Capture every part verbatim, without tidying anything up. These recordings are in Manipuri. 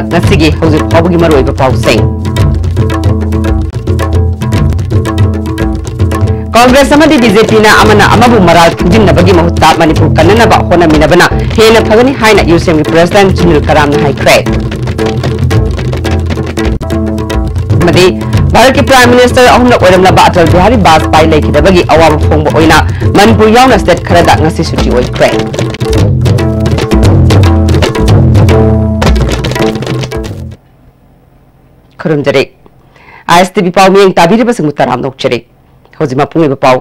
ꯉꯁꯤꯒꯤ ꯍꯧꯖꯤꯛ ꯐꯥꯎꯕꯒꯤ ꯃꯔꯨꯑꯣꯏꯕ ꯄꯥꯎꯁꯤꯡ꯫ ꯀꯣꯡꯒ꯭ꯔꯦꯁ ꯑꯃꯗꯤ ꯕꯤ ꯖꯦ ꯄꯤꯅ ꯑꯃꯅ ꯑꯃꯕꯨ ꯃꯔꯥꯜ ꯊꯨꯝꯖꯤꯟꯅꯕꯒꯤ ꯃꯍꯨꯠꯇ ꯃꯅꯤꯄꯨꯔ ꯀꯟꯅꯅꯕ ꯍꯣꯠꯅꯃꯤꯟꯅꯕꯅ ꯍꯦꯟꯅ ꯐꯒꯅꯤ ꯍꯥꯏꯅ ꯌꯨ ꯁꯤ ꯑꯦꯝꯒꯤ ꯄ꯭ꯔꯦꯁꯤꯗꯦꯟꯠ ꯁꯨꯅꯤꯜ ꯀꯔꯥꯝꯅ ꯍꯥꯏꯈ꯭ꯔꯦ꯫ ꯑꯃꯗꯤ ꯚꯥꯔꯠꯀꯤ ꯄ꯭ꯔꯥꯏꯝ ꯃꯤꯅꯤꯁꯇꯔ ꯑꯍꯨꯝꯂꯛ ꯑꯣꯏꯔꯝꯂꯕ ꯑꯇꯜ ꯕꯤꯍꯥꯔꯤ ꯕꯥꯖꯄꯥꯏ ꯂꯩꯈꯤꯗꯕꯒꯤ ꯑꯋꯥꯕ ꯐꯣꯡꯕ ꯑꯣꯏꯅ ꯃꯅꯤꯄꯨꯔ ꯌꯥꯎꯅ ꯁ꯭ꯇꯦꯠ ꯈꯔꯗ ꯉꯁꯤ ꯁꯨꯇꯤ ꯑꯣꯏꯈ꯭ꯔꯦ꯫ ꯈꯨꯔꯨꯝꯖꯔꯤ꯫ ꯑꯥꯏ ꯑꯦꯁ ꯇꯤ ꯚꯤ ꯄꯥꯎ ꯃꯤꯠꯌꯦꯡ ꯇꯥꯕꯤꯔꯤꯕꯁꯤꯡꯕꯨ ꯇꯔꯥꯝꯅ ꯑꯣꯛꯆꯔꯤ꯫ ꯍꯧꯖꯤꯛ ꯃꯄꯨꯡ ꯑꯣꯏꯕ ꯄꯥꯎ꯫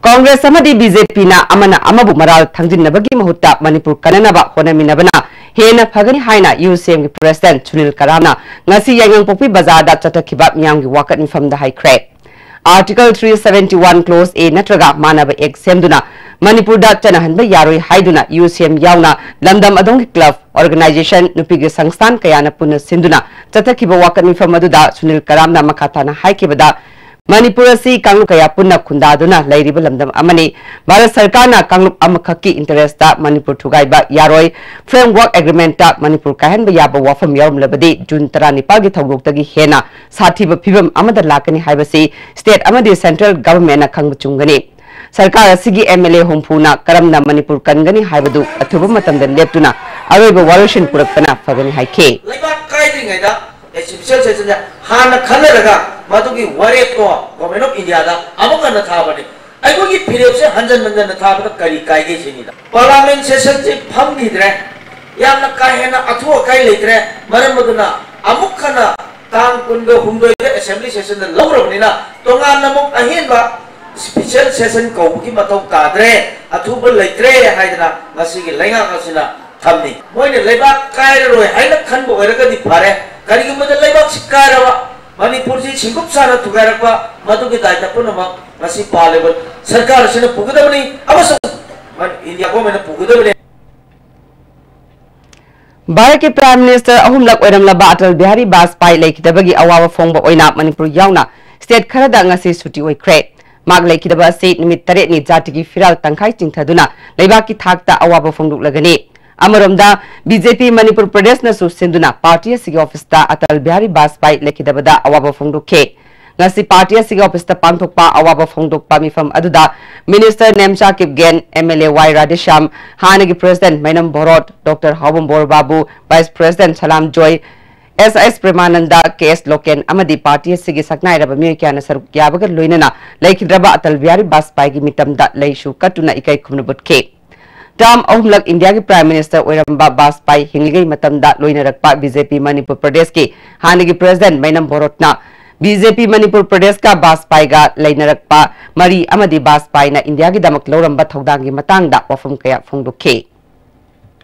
ꯀꯣꯡꯒ꯭ꯔꯦꯁ ꯑꯃꯗꯤ ꯕꯤ ꯖꯦ ꯄꯤꯅ ꯑꯃꯅ ꯑꯃꯕꯨ ꯃꯔꯥꯜ ꯊꯥꯡꯖꯤꯟꯅꯕꯒꯤ ꯃꯍꯨꯠꯇ ꯃꯅꯤꯄꯨꯔ ꯀꯟꯅꯅꯕ ꯍꯣꯠꯅꯃꯤꯟꯅꯕꯅ ꯍꯦꯟꯅ ꯐꯒꯅꯤ ꯍꯥꯏꯅ ꯌꯨ ꯁꯤ ꯑꯦꯝꯒꯤ ꯄ꯭ꯔꯦꯁꯤꯗꯦꯟꯠ ꯁꯨꯅꯤꯜ ꯀꯔꯥꯝꯅ ꯉꯁꯤ ꯌꯥꯏꯉꯪꯄꯣꯛꯄꯤ ꯕꯖꯥꯔꯗ ꯆꯠꯊꯈꯤꯕ ꯃꯤꯌꯥꯝꯒꯤ ꯋꯥꯀꯠ ꯃꯤꯐꯝꯗ ꯍꯥꯏꯈ꯭ꯔꯦ꯫ Article three seventy one Clause A ꯅꯠꯇ꯭ꯔꯒ ꯃꯥꯟꯅꯕ ꯑꯦꯛ ꯁꯦꯝꯗꯨꯅ ꯃꯅꯤꯄꯨꯔꯗ ꯆꯠꯅꯍꯟꯕ ꯌꯥꯔꯣꯏ ꯍꯥꯏꯗꯨꯅ ꯌꯨ ꯁꯤ ꯑꯦꯝ ꯌꯥꯎꯅ ꯂꯝꯗꯝ ꯑꯗꯣꯝꯒꯤ ꯀ꯭ꯂꯕ, ꯑꯣꯔꯒꯅꯥꯏꯖꯦꯁꯟ, ꯅꯨꯄꯤꯒꯤ ꯁꯪꯁꯊꯥꯟ ꯀꯌꯥꯅ ꯄꯨꯟꯅ ꯁꯤꯟꯗꯨꯅ ꯆꯠꯊꯈꯤꯕ ꯋꯥꯀꯠ ꯃꯤꯐꯝ ꯑꯗꯨꯗ ꯁꯨꯅꯤꯜ ꯀꯔꯥꯝꯅ ꯃꯈꯥ ꯇꯥꯅ ꯍꯥꯏꯈꯤꯕꯗ, ꯃꯅꯤꯄꯨꯔ ꯑꯁꯤ ꯀꯥꯡꯂꯨꯞ ꯀꯌꯥ ꯄꯨꯟꯅ ꯈꯨꯟꯗꯥꯗꯨꯅ ꯂꯩꯔꯤꯕ ꯂꯝꯗꯝ ꯑꯃꯅꯤ꯫ ꯚꯥꯔꯠ ꯁꯔꯀꯥꯔꯅ ꯀꯥꯡꯂꯨꯞ ꯑꯃꯈꯛꯀꯤ ꯏꯟꯇꯔꯦꯁꯇ ꯃꯅꯤꯄꯨꯔ ꯊꯨꯒꯥꯏꯕ ꯌꯥꯔꯣꯏ꯫ Framework Agreement ꯇ ꯃꯅꯤꯄꯨꯔ ꯀꯥꯏꯍꯟꯕ ꯌꯥꯕ ꯋꯥꯐꯝ ꯌꯥꯎꯔꯝꯂꯕꯗꯤ ꯖꯨꯟ ꯇꯔꯥꯅꯤꯄꯥꯜꯒꯤ ꯊꯧꯗꯣꯛꯇꯒꯤ ꯍꯦꯟꯅ ꯁꯥꯊꯤꯕ ꯐꯤꯕꯝ ꯑꯃꯗ ꯂꯥꯛꯀꯅꯤ ꯍꯥꯏꯕꯁꯤ ꯁ꯭ꯇꯦꯠ ꯑꯃꯗꯤ ꯁꯦꯟꯇ꯭ꯔꯦꯜ ꯒꯚꯔꯟꯃꯦꯟꯠꯅ ꯈꯪꯕ ꯆꯨꯝꯒꯅꯤ꯫ ꯁꯔꯀꯥꯔ ꯑꯁꯤꯒꯤ ꯑꯦꯝ ꯑꯦꯜ ꯑꯦ ꯍꯨꯝꯐꯨꯅ ꯀꯔꯝꯅ ꯃꯅꯤꯄꯨꯔ ꯀꯟꯒꯅꯤ ꯍꯥꯏꯕꯗꯨ ꯑꯊꯨꯕ ꯃꯇꯝꯗ ꯂꯦꯞꯇꯨꯅ ꯑꯔꯣꯏꯕ ꯋꯥꯔꯣꯏꯁꯤꯟ ꯄꯨꯔꯛꯄꯅ ꯐꯒꯅꯤ ꯍꯥꯏꯈꯤ꯫ ꯂꯩꯕꯥꯛ ꯀꯥꯏꯗ꯭ꯔꯤꯉꯩꯗ special session ꯁꯦ ꯍꯥꯟꯅ ꯈꯟꯅꯔꯒ ꯃꯗꯨꯒꯤ ꯋꯥꯔꯦꯞꯇꯣ Government of India ꯗ ꯑꯃꯨꯛ ꯍꯟꯅ ꯊꯥꯕꯅꯤ꯫ ꯑꯩꯈꯣꯏꯒꯤ ꯐꯤꯔꯦꯞꯁꯦ ꯍꯟꯖꯟ ꯍꯟꯖꯟꯅ ꯊꯥꯕꯗ ꯀꯔꯤ ꯀꯥꯏꯒꯦ ꯁꯤꯅꯤꯗ꯫ Parliament session ꯁꯤ ꯐꯝꯈꯤꯗ꯭ꯔꯦ, ꯌꯥꯝꯅ ꯀꯥ ꯍꯦꯟꯅ ꯑꯊꯨ ꯑꯀꯥꯏ ꯂꯩꯇ꯭ꯔꯦ, ꯃꯔꯝ ꯑꯗꯨꯅ ꯑꯃꯨꯛ ꯍꯟꯅ ꯇꯥꯡ ꯀꯨꯟꯒ ꯍꯨꯝꯗꯣꯏꯗ assembly session ꯗ ꯂꯧꯔꯕꯅꯤꯅ ꯇꯣꯉꯥꯟꯅ ꯑꯃꯨꯛ ꯑꯍꯦꯟꯕ special session ꯀꯧꯕꯒꯤ ꯃꯊꯧ ꯇꯥꯗ꯭ꯔꯦ, ꯑꯊꯨꯕ ꯂꯩꯇ꯭ꯔꯦ ꯍꯥꯏꯗꯅ ꯉꯁꯤꯒꯤ ꯂꯩꯉꯥꯛ ꯑꯁꯤꯅ ꯊꯝꯃꯤ꯫ ꯃꯣꯏꯅ ꯂꯩꯕꯥꯛ ꯀꯥꯏꯔꯔꯣꯏ ꯍꯥꯏꯅ ꯈꯟꯕ ꯑꯣꯏꯔꯒꯗꯤ ꯐꯔꯦ, ꯀꯔꯤꯒꯨꯝꯕꯗ ꯂꯩꯕꯥꯛꯁꯤ ꯀꯥꯏꯔꯕ, ꯃꯅꯤꯄꯨꯔꯁꯤ ꯁꯤꯡꯒꯨꯞ ꯁꯥꯅ ꯊꯨꯒꯥꯏꯔꯛꯄ, ꯃꯗꯨꯒꯤ ꯗꯥꯏꯇ ꯄꯨꯝꯅꯃꯛ ꯉꯁꯤ ꯄꯥꯜꯂꯤꯕ ꯁꯔꯀꯥꯔ ꯑꯁꯤꯅ ꯄꯨꯒꯗꯕꯅꯤ ꯑꯃꯁꯨꯡ ꯏꯟꯗꯤꯌꯥ ꯒꯣꯔꯃꯦꯟꯅ ꯄꯨꯒꯗꯕꯅꯤ꯫ ꯚꯥꯔꯠꯀꯤ ꯄ꯭ꯔꯥꯏꯝ ꯃꯤꯅꯤꯁꯇꯔ ꯑꯍꯨꯝꯂꯛ ꯑꯣꯏꯔꯝꯂꯕ ꯑꯇꯜ ꯕꯤꯍꯥꯔꯤ ꯕꯥꯖꯄꯥꯏ ꯂꯩꯈꯤꯗꯕꯒꯤ ꯑꯋꯥꯕ ꯐꯣꯡꯕ ꯑꯣꯏꯅ ꯃꯅꯤꯄꯨꯔ ꯌꯥꯎꯅ ꯁ꯭ꯇꯦꯠ ꯈꯔꯗ ꯉꯁꯤ ꯁꯨꯇꯤ ꯑꯣꯏꯈ꯭ꯔꯦ꯫ ꯃꯍꯥꯛ ꯂꯩꯈꯤꯗꯕ ꯑꯁꯤ ꯅꯨꯃꯤꯠ ꯇꯔꯦꯠꯅꯤ ꯖꯥꯇꯤꯒꯤ ꯐꯤꯔꯥꯜ ꯇꯪꯈꯥꯏ ꯆꯤꯡꯊꯗꯨꯅ ꯂꯩꯕꯥꯛꯀꯤ ꯊꯥꯛꯇ ꯑꯋꯥꯕ ꯐꯣꯡꯗꯣꯛꯂꯒꯅꯤ꯫ ꯑꯃꯔꯣꯝꯗ, ꯕꯤ ꯖꯦ ꯄꯤ ꯃꯅꯤꯄꯨꯔ ꯄ꯭ꯔꯗꯦꯁꯅꯁꯨ ꯁꯤꯟꯗꯨꯅ ꯄꯥꯔꯇꯤ ꯑꯁꯤꯒꯤ ꯑꯣꯐꯤꯁꯇ ꯑꯇꯜ ꯕꯤꯍꯥꯔꯤ ꯕꯥꯖꯄꯥꯏ ꯂꯩꯈꯤꯗꯕꯗ ꯑꯋꯥꯕ ꯐꯣꯡꯗꯣꯛꯈꯤ꯫ ꯉꯁꯤ ꯄꯥꯔꯇꯤ ꯑꯁꯤꯒꯤ ꯑꯣꯐꯤꯁꯇ ꯄꯥꯡꯊꯣꯛꯄ ꯑꯋꯥꯕ ꯐꯣꯡꯗꯣꯛꯄ ꯃꯤꯐꯝ ꯑꯗꯨꯗ minister Nemcha Kipgen, M L A ꯋꯥꯏ ꯔꯥꯙꯦꯁ꯭ꯌꯥꯝ, ꯍꯥꯟꯅꯒꯤ ꯄ꯭ꯔꯦꯁꯤꯗꯦꯟꯠ ꯃꯩꯅꯝ ꯚꯣꯔꯣꯠ, ꯗꯣꯛꯇꯔ ꯍꯥꯎꯕꯝ ꯕꯣꯔ ꯕꯥꯕꯨ, ꯚꯥꯏꯁ ꯄ꯭ꯔꯦꯁꯤꯗꯦꯟꯠ ꯁꯂꯥꯝ ꯖꯣꯏ, ꯑꯦꯁ ꯑꯦꯁ ꯄ꯭ꯔꯦꯃꯥꯅꯟꯗ, ꯀꯦ ꯑꯦꯁ ꯂꯣꯀꯦꯟ ꯑꯃꯗꯤ ꯄꯥꯔꯇꯤ ꯑꯁꯤꯒꯤ ꯁꯛꯅꯥꯏꯔꯕ ꯃꯤꯑꯣꯏ ꯀꯌꯥꯅ ꯁꯔꯨꯛ ꯌꯥꯕꯒ ꯂꯣꯏꯅꯅ ꯂꯩꯈꯤꯗ꯭ꯔꯕ ꯑꯇꯜ ꯕꯤꯍꯥꯔꯤ ꯕꯥꯖꯄꯥꯏꯒꯤ ꯃꯤꯇꯝꯗ ꯂꯩꯁꯨ ꯀꯠꯇꯨꯅ ꯏꯀꯥꯏ ꯈꯨꯝꯅꯕ ꯎꯠꯈꯤ꯫ ꯇꯔꯝ ꯑꯍꯨꯝꯂꯛ ꯏꯟꯗꯤꯌꯥꯒꯤ ꯄ꯭ꯔꯥꯏꯝ ꯃꯤꯅꯤꯁꯇꯔ ꯑꯣꯏꯔꯝꯕ ꯕꯥꯖꯄꯥꯏ ꯍꯤꯡꯂꯤꯉꯩ ꯃꯇꯝꯗ ꯂꯣꯏꯅꯔꯛꯄ ꯕꯤ ꯖꯦ ꯄꯤ ꯃꯅꯤꯄꯨꯔ ꯄ꯭ꯔꯗꯦꯁꯀꯤ ꯍꯥꯟꯅꯒꯤ ꯄ꯭ꯔꯦꯁꯤꯗꯦꯟꯠ ꯃꯩꯅꯝ ꯚꯣꯔꯣꯠꯅ ꯕꯤ ꯖꯦ ꯄꯤ ꯃꯅꯤꯄꯨꯔ ꯄ꯭ꯔꯗꯦꯁꯀ ꯕꯥꯖꯄꯥꯏꯒ ꯂꯩꯅꯔꯛꯄ ꯃꯔꯤ ꯑꯃꯗꯤ ꯕꯥꯖꯄꯥꯏꯅ ꯏꯟꯗꯤꯌꯥꯒꯤꯗꯃꯛ ꯂꯧꯔꯝꯕ ꯊꯧꯗꯥꯡꯒꯤ ꯃꯇꯥꯡꯗ ꯋꯥꯐꯝ ꯀꯌꯥ ꯐꯣꯡꯗꯣꯛꯈꯤ꯫